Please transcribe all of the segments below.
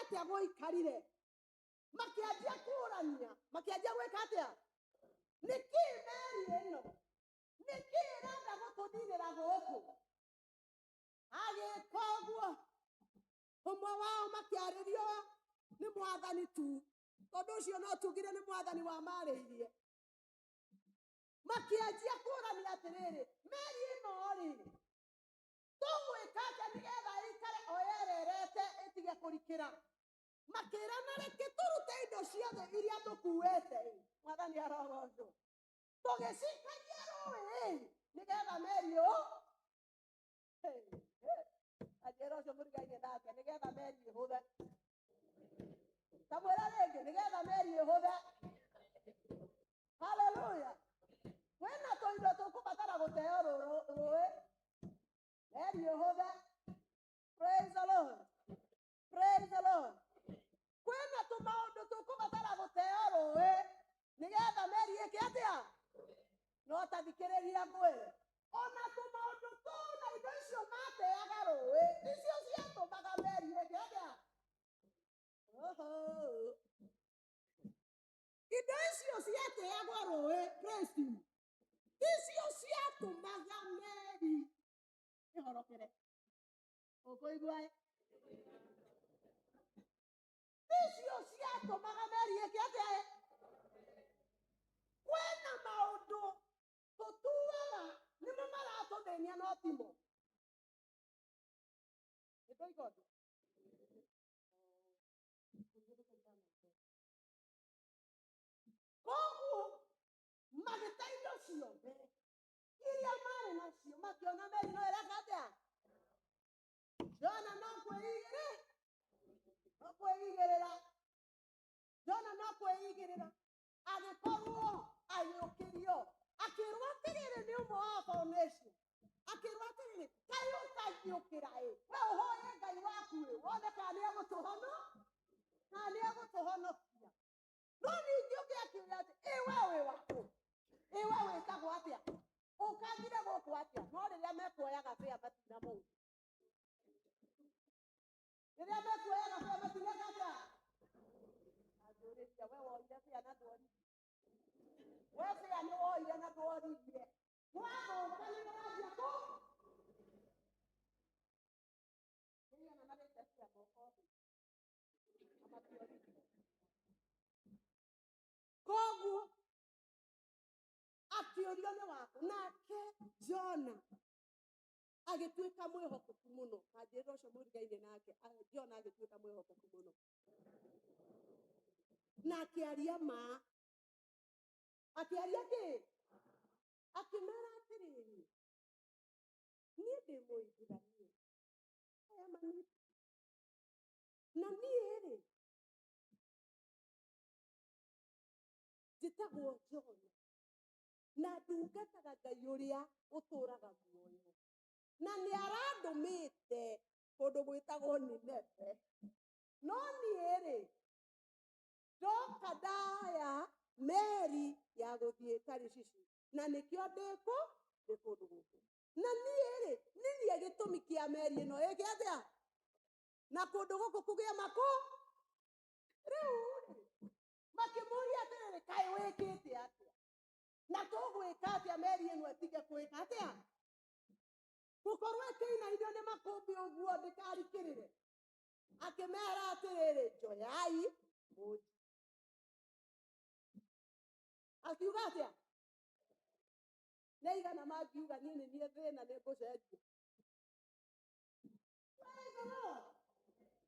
Atĩa gũikarire? Makĩanjia kũrania, makĩanjia gwĩka atĩa? Nĩkĩ meri ĩno, nĩkĩ ĩrenda gũtũninĩra gũkũ? Agĩka ũguo, ũmwe wao makĩarĩrio nĩ Mwathani tu, tondũ ũcio no tugire nĩ Mwathani wamarĩirie. Makĩanjia kũrania atĩrĩrĩ, meri ĩno rĩ, tũgwĩka atĩa nĩgetha ĩikare o yererete ĩtige kũrikĩra? Makĩrana, reke tũrute indo ciothe iria tũkuĩte, Mwathani arogocwo, tũgĩcikagia rũĩ nĩgetha meri ũ anjĩra ũcio mũrigaine nake, nĩgetha meri ĩhũthe. Kamwĩra rĩngĩ, nĩgetha meri ĩhũthe. Haleluya! Kwĩna tũindo tũkũbatara gũteo rũĩ meri ĩhũthe. Praise the Lord, praise the Lord. Kwĩna tũmaũndũ tũkũbatara gũteo rũĩ nĩgetha meri ĩke atĩa? No tathikĩrĩria ngwĩre, ona tũmaũndũ tũu na indo icio mateaga rũĩ icio ciatũmaga meri ĩke atĩa? Oho. Indo icio ciateagwo rũĩ, praise him, icio ciatũmaga meri ĩhorokere. Ũkũigua ĩ? Icio ciatũmaga meri ĩke atĩa? Ĩ kwĩna maũndũ tũtuaga nĩmo maratũthĩnia, no timo. Nĩndoiga ũndũ. Koguo magĩte indo ciothe iria marĩ nacio, makĩona meri no ĩreka atĩa? Jona no kwĩigĩrĩ, no kwĩigĩrĩra. Jona no kwĩigĩrĩra, agĩkorwo agĩũkĩrio, akĩrwo atĩrĩrĩ, nĩ ũmwe wa foundation, akĩrwo atĩrĩrĩ, kaĩ ũtangĩũkĩra ĩ, we ũhoye Ngai waku ĩ, wone kana nĩ egũtũhono, kana nĩ egũtũhonokia. No ningĩ ũngĩ akiuga atĩ, ĩ we wĩ wakũ? Ĩ we wĩtagwo atĩa? Ũkangire gũkũ atĩa? No rĩrĩa mekuoyaga bĩa matina mũu, rĩrĩa mekuoyaga bĩa matineka atĩa? Anjũrĩria, we woire bĩa na ndworirie? We bĩa nĩ woire na ndworirie? Gwathũka nĩ ũranjia kũ nĩigana marĩte bĩa moko thĩ na matioririe. Koguo akĩũrio nĩ waku, nake Jona agĩtuĩka mwĩhokeku mũno. Kanjĩrĩra ũcio mũrigaine nake, Jona agĩtuĩka mwĩhokeku mũno na akĩaria ma. Akĩaria kĩ? Akĩmera atĩrĩrĩ, niĩ ndĩ Mũiburania, I am an Hebrew. Na niĩ rĩ, njĩtagwo Jona, na ndungataga Ngai ũrĩa ũtũũraga muoyo, na nĩ arandũmĩte kũndũ gwĩtagwo Nineve. No niĩ rĩ, ndoka ndaya meri ya gũthiĩ Tarishishi, na nĩkĩo ndĩkũ ndĩ kũndũ gũkũ. Na niĩ rĩ, nĩ niĩ gĩtũmi kĩa meri ĩno ĩke atĩa na kũndũ gũkũ kũgĩa makũ. Rĩu rĩ, makĩmũria atĩrĩrĩ, kaĩ wĩkĩte atĩa? Na tũgwĩka atĩa meri ĩno ĩtige kwĩka atĩa, gũkorwo ĩkĩinainio nĩ makũmbĩ ũguo, ndĩkarikĩrĩre? Akĩmera atĩrĩrĩ, njoyai mũnji. Akiuga atĩa? Nĩ aigana mangiuga, niĩ nĩ niĩ thĩna, nĩ ngũcenjia? Praise the Lord.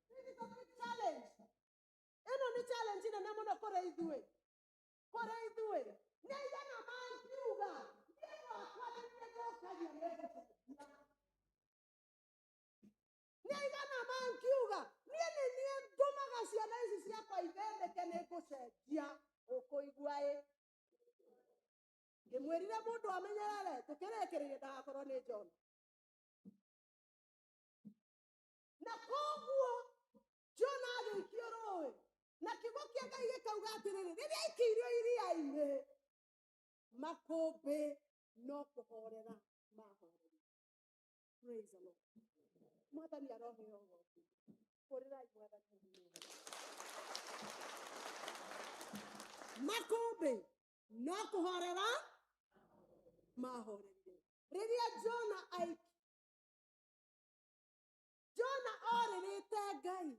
This is a big challenge. Ĩno nĩ challenge nene mũno kũrĩ ithuĩ, kũrĩ ithuĩ. Nĩ aigana mangiuga, niĩ gwakwa nĩ niĩ thũkagia, nĩ ngũcenjia? Nĩ aigana mangiuga, niĩ nĩ niĩ ndũmaga ciana ici ciakwa ithĩnĩke, nĩ ngũcenjia? Ũkũigua ĩ? Ngĩmwĩrire mũndũ amenyerere, tũkĩrĩkĩrĩrie ndagakorwo nĩ Jona. Na koguo Jona agĩikio rũĩ, na kiugo kĩa Ngai gĩkauga atĩrĩrĩ, rĩrĩa aikĩirio iria-inĩ, makũmbĩ no kũhorera mahorera. Praise the Lord. Mwathani aroheo ũgoci. Hũrĩrai Mwathani ũhoro. Makũmbĩ no kũhorera mahorerire. Rĩrĩa Jona aiki, Jona orĩrĩte Ngai,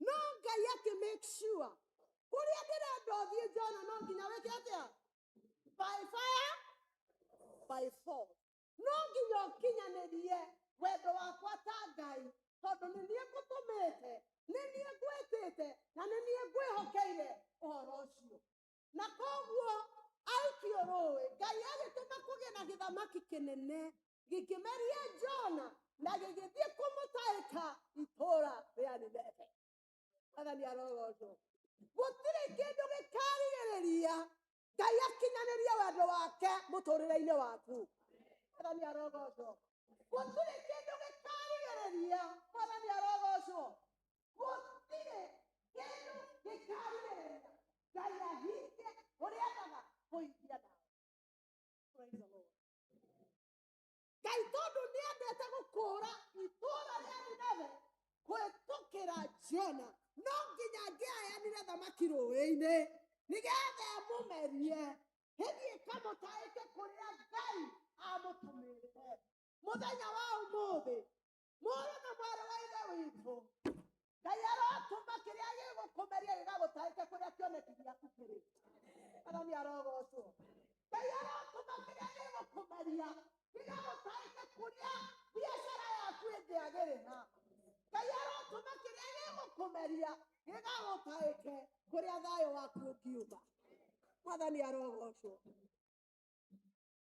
no Ngai akĩ make sure kũrĩa ndĩrenda ũthiĩ Jona no nginya wĩke atĩa? By fire, by force. No nginya ũkinyanĩrie wendo wakwa ta Ngai, tondũ nĩ niĩ ngũtũmĩte, nĩ niĩ ngwĩtĩte, na nĩ niĩ ngwĩhokeire ũhoro ũcio. Na koguo aikio rũĩ, Ngai agĩtũma kũgĩe na gĩthamaki kĩnene gĩkĩmeria Jona na gĩgĩthiĩ kũmũtaĩka itũũra rĩa Nineve. Mwathani arogocwo. Gũtirĩ kĩndũ gĩkarigĩrĩria Ngai akinyanĩrie wendo wake mũtũrĩre-inĩ waku. Mwathani arogocwo. Gũtirĩ kĩndũ gĩkarigĩrĩria. Mwathani arogocwo. Gũtirĩ kĩndũ gĩkarigĩrĩria Ngai ahingie ũrĩa endaga kũhingia nawe. Praise the Lord. Ngai tondũ nĩ endete gũkũra itũũra rĩa Nineve kũhĩtũkĩra Jona, no nginya angĩaheanire thamaki rũĩ-inĩ nĩgetha ĩmũmerie ĩthiĩ ĩkamũtaĩke kũrĩa Ngai amũtũmĩte. Mũthenya wa ũmũthĩ, mũrũ na mwarĩ wa Ithe witũ, Ngai arotũma kĩrĩa gĩgũkũmeria gĩgagũtaĩke kũrĩa kĩoneki gĩaku kĩrĩ. Mwathani arogocwo. Ngai arotũma kĩrĩa gĩgũkũmeria gĩgagũtaĩke kũrĩa biacara yaku ĩngĩagĩrĩra. Ngai arotũma kĩrĩa gĩgũkũmeria gĩgagũtaĩke kũrĩa thayũ waku ũngiuma. Mwathani arogocwo.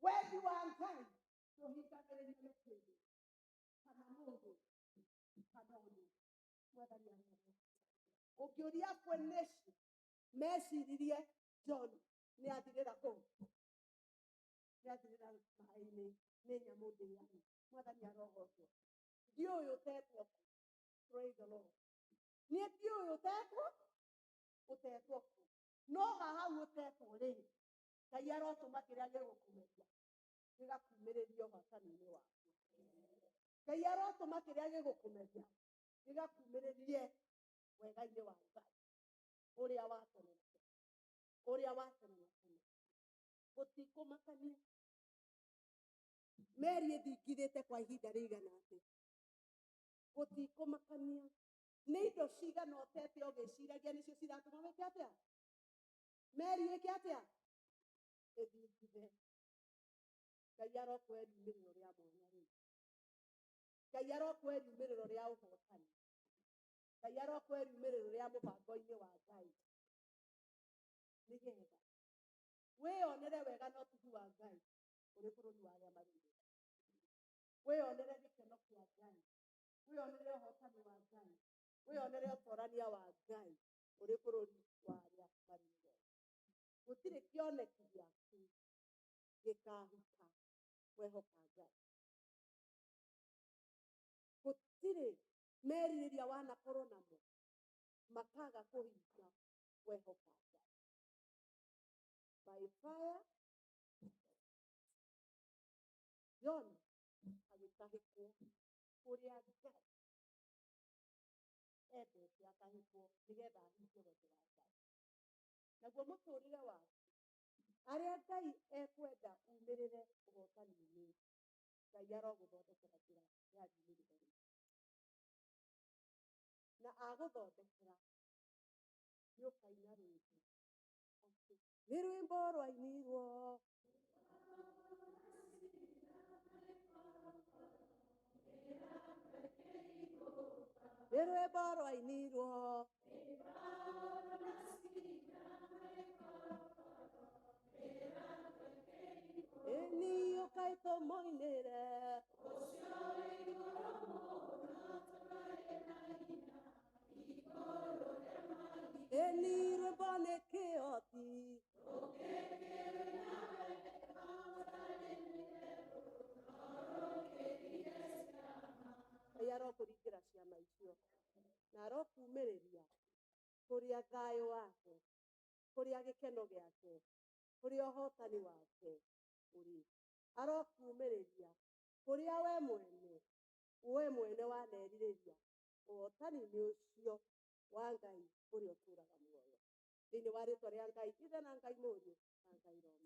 Wendi wa Ngai ndũhingagĩrĩrio nĩ kĩndũ kana mũndũ kana ũndũ. Mwathani arogocwo. Ũngĩũria Phoenicia meciririe John nĩ athirĩra kũu, nĩ athirĩra maĩ-inĩ nĩ nyamũ ndĩani. Mwathani arogocwo. Ndiũĩ ũtetwo kũ. Praise the Lord. Niĩ ndiũĩ ũtetwo kũ, no haha hau ũtetwo rĩ, Ngai arotũma kĩrĩa gĩgũkũmeria gĩgakumĩrĩria ũhotani-inĩ waku. Ngai arotũma kĩrĩa gĩgũkũmeria gĩgakumĩrĩrie wega-inĩ wa Ngai ũrĩa wa tene na tene, ũrĩa wa tene na tene. Gũtikũmakania meri ĩthingithĩte kwa ihinda rĩigana atĩa, gũtikũmakania nĩ indo cigana ũtete ũgĩciragia nĩcio ciratũma wĩke atĩa, meri ĩke atĩa, ĩthingithe. Ngai arokũhe riumĩrĩro rĩa mwanya rĩu. Ngai arokũhe riumĩrĩro rĩa ũhotani. Ngai arokũhe riumĩrĩro rĩa mũbango-inĩ wa Ngai, nĩgetha wĩyonere wega na ũtugi wa Ngai ũrĩ bũrũri wa arĩa marĩ muoyo. Wĩyonere gĩkeno kĩa Ngai, wĩyonere ũhotani wa Ngai, wĩyonere ũtorania wa Ngai ũrĩ bũrũri wa arĩa marĩ muoyo. Gũtirĩ kĩoneki gĩaku gĩkahuka wehoka Ngai. Gũtirĩ merirĩria wanakorwo namo makaga kũhinga wehoka Ngai. By fire, Jona agĩtahĩkwo kũrĩa Ngai endete atahĩkwo nĩgetha ahingie wendo wa Ngai. Naguo mũtũrĩre waku, arĩa Ngai ekwenda umĩrĩre ũhotani-inĩ, Ngai arogũthondekera njĩra ya riumĩrĩro rĩu. Na agũthondekera nĩ ũkaina rwĩmbo atĩ nĩ rwĩmbo rwainirwo. Nĩ rwĩmbo rwainirwo. Ĩni ũkai tũmũinĩre. Ĩni rwĩmbo nĩ kĩhoti. Ngai arokũringĩra ciama icio na arokumĩrĩria kũrĩa thayũ wake, kũrĩa gĩkeno gĩake, kũrĩa ũhotani wake ũrĩ. Arokumĩrĩria kũrĩa we mwene wanerirĩria ũhotani-inĩ ũcio wa Ngai ũrĩa ũtũũraga muoyo. Thĩinĩ wa rĩtwa rĩa Ngai Ithe na Ngai Mũriũ na Ngai Roho.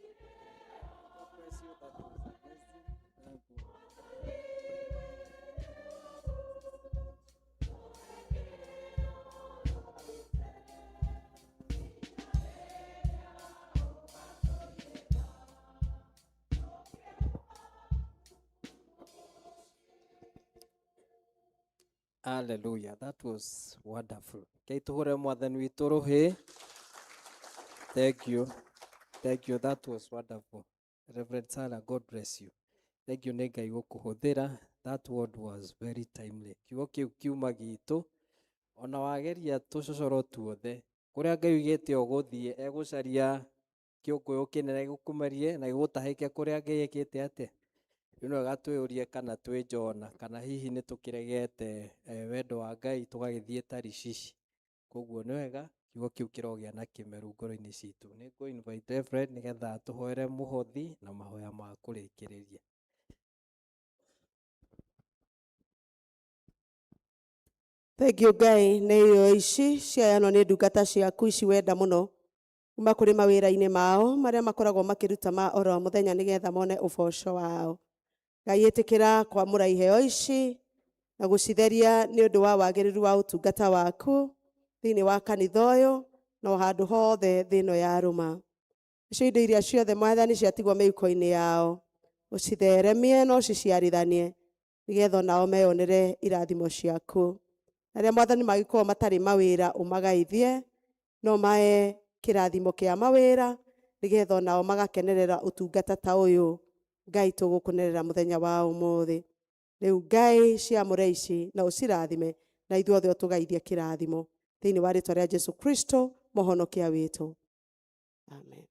God bless you. That was amazing. Thank you. Hallelujah. That was wonderful. Kei tuhure mwathani witũ rũhĩ. Thank you. Thank you. That was wonderful. Reverend Sarah, God bless you. Thank you nĩ Ngai gũkũhũthĩra. That word was very timely. Kiugo kĩu kiuma gitũ ona wageria tũcocoro tuothe kũrĩa Ngai oigĩte ũgũthiĩ egũcaria kĩũngũyũ kĩnene gĩkũmerie na gĩgũtahĩke kũrĩa Ngai ekĩte atĩa. Rĩu no wega twĩyũrie kana twĩ Jona kana hihi nĩ tũkĩregete wendo wa Ngai tũgagĩthiĩ Tarishishi. Koguo nĩ wega kiugo kĩu kĩrogĩa na kĩmeru ngoro-inĩ citũ. Nĩ ngũ invite Reverend nĩgetha atũhoere mũhothi na mahoya ma kũrĩkĩrĩria. Thank you Ngai nĩ irio ici ciaheanwo nĩ ndungata ciaku ici wenda mũno kuma kũrĩ mawĩra-inĩ mao marĩa makoragwo makĩruta ma oro mũthenya nĩgetha mone ũboco wao. Ngai ĩtĩkĩra kwamũra iheo ici na gũcitheria nĩ ũndũ wa wagĩrĩru wa ũtungata waku thĩinĩ wa kanitha ũyũ na o handũ hothe thĩ ĩno yarũma. Icio indo iria ciothe Mwathani ciatigwo mĩhuko-inĩ yao ũcitheremie na ũciciarithanie nĩgetha onao meyonere irathimo ciaku. Arĩa Mwathani mangĩkorwo matarĩ mawĩra ũmagaithie no mae kĩrathimo kĩa mawĩra nĩgetha onao magakenerera ũtungata ta ũyũ Ngai tũgũkũnerera mũthenya wa ũmũthĩ. Rĩu Ngai ciamũre ici na ũcirathime na ithuothe ũtũgaithie kĩrathimo thĩinĩ wa rĩtwa rĩa Jesu Kristo mũhonokia witũ. Amen.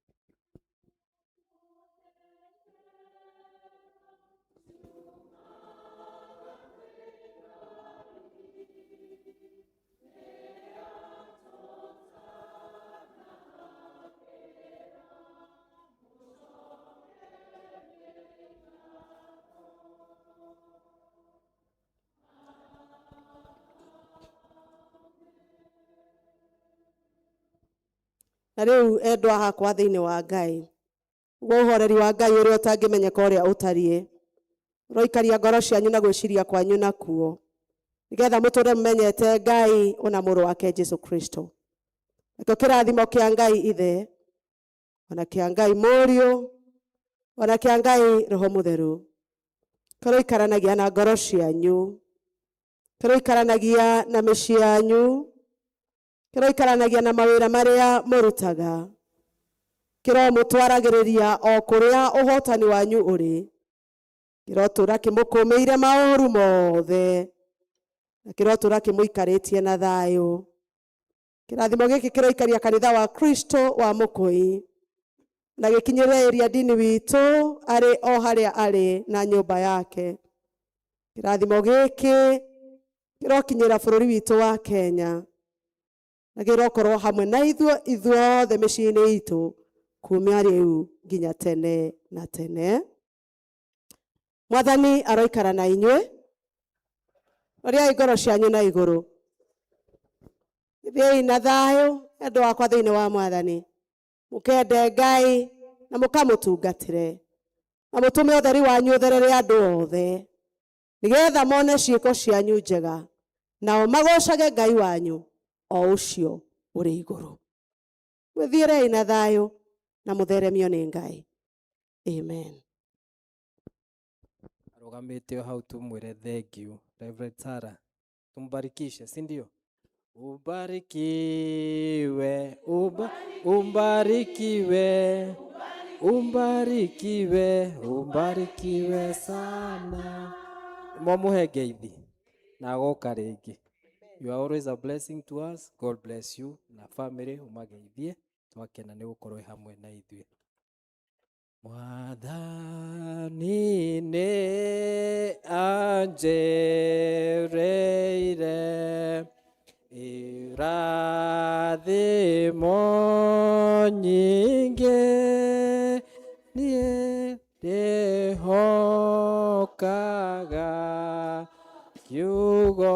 Na rĩu endwa hakwa thĩinĩ wa Ngai, ũguo ũhoreri wa Ngai ũrĩa ũtangĩmenyeka ũrĩa ũtariĩ ũroikaria ngoro cianyu na gwĩciria kwanyu nakuo nĩgetha mũtũre mũmenyete Ngai ona mũrũ wake Jesu Kristo. Nakĩo kĩrathimo kĩa Ngai Ithe ona kĩa Ngai Mũriũ ona kĩa Ngai Roho Mũtheru kĩroikaranagia na ngoro cianyu, kĩroikaranagia na mĩciĩ yanyu, kĩroikaranagia na mawĩra marĩa mũrutaga, kĩromũtwaragĩrĩria o kũrĩa ũhotani wanyu ũrĩ, kĩrotũra kĩmũkũmĩire maũru mothe na kĩrotũra kĩmũikarĩtie na thayũ. Kĩrathimo gĩkĩ kĩroikaria kanitha wa Kristo wa Mũkũi na gĩkinyĩre ĩria ndini witũ arĩ o harĩa arĩ na nyũmba yake. Kĩrathimo gĩkĩ kĩrokinyĩra bũrũri witũ wa Kenya na kĩrokorwo hamwe na ithuĩ ithuothe mĩciĩ-inĩ itũ kumia rĩu nginya tene na tene. Mwathani aroikara na inyuĩ. Roriai ngoro cianyu na igũrũ. Thiĩi na thayũ endwa akwa thĩinĩ wa Mwathani. Mũkende Ngai na mũkamũtungatĩre na mũtũme ũtheri wanyu ũtherere andũ othe nĩgetha mone ciĩko cianyu njega nao magocage Ngai wanyu o ũcio ũrĩ igũrũ. Mwĩthiĩrei na thayũ na mũtheremio nĩ Ngai. Amen. Arũgamĩte o hau tumwĩre thank you. Reverend Sarah, tumbarikishe, si ndio? Ubarikiwe, umbarikiwe, umbarikiwe, umbarikiwe sana. Mwamuhe ngeithi na agoka rĩngĩ. You are always a blessing to us. God bless you na family ũmageithie. Twakena nĩ gũkorwo hamwe na ithuĩ. Mwathani nĩ anjĩrĩire Irathimo nyingĩ, niĩ ndĩhokaga kiugo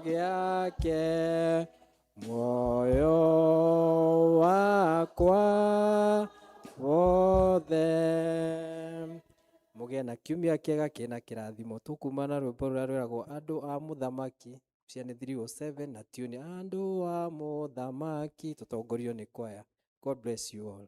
gĩake, muoyo wakwa wothe. Mũgĩe na kiumia kĩega kĩna kĩrathimo. Tũkuma na rwĩmbo rũrĩa rwĩragwo andũ a mũthamaki, cia nĩ 307 na tune andũ a mũthamaki, tũtongorio nĩ kwaya. God bless you all.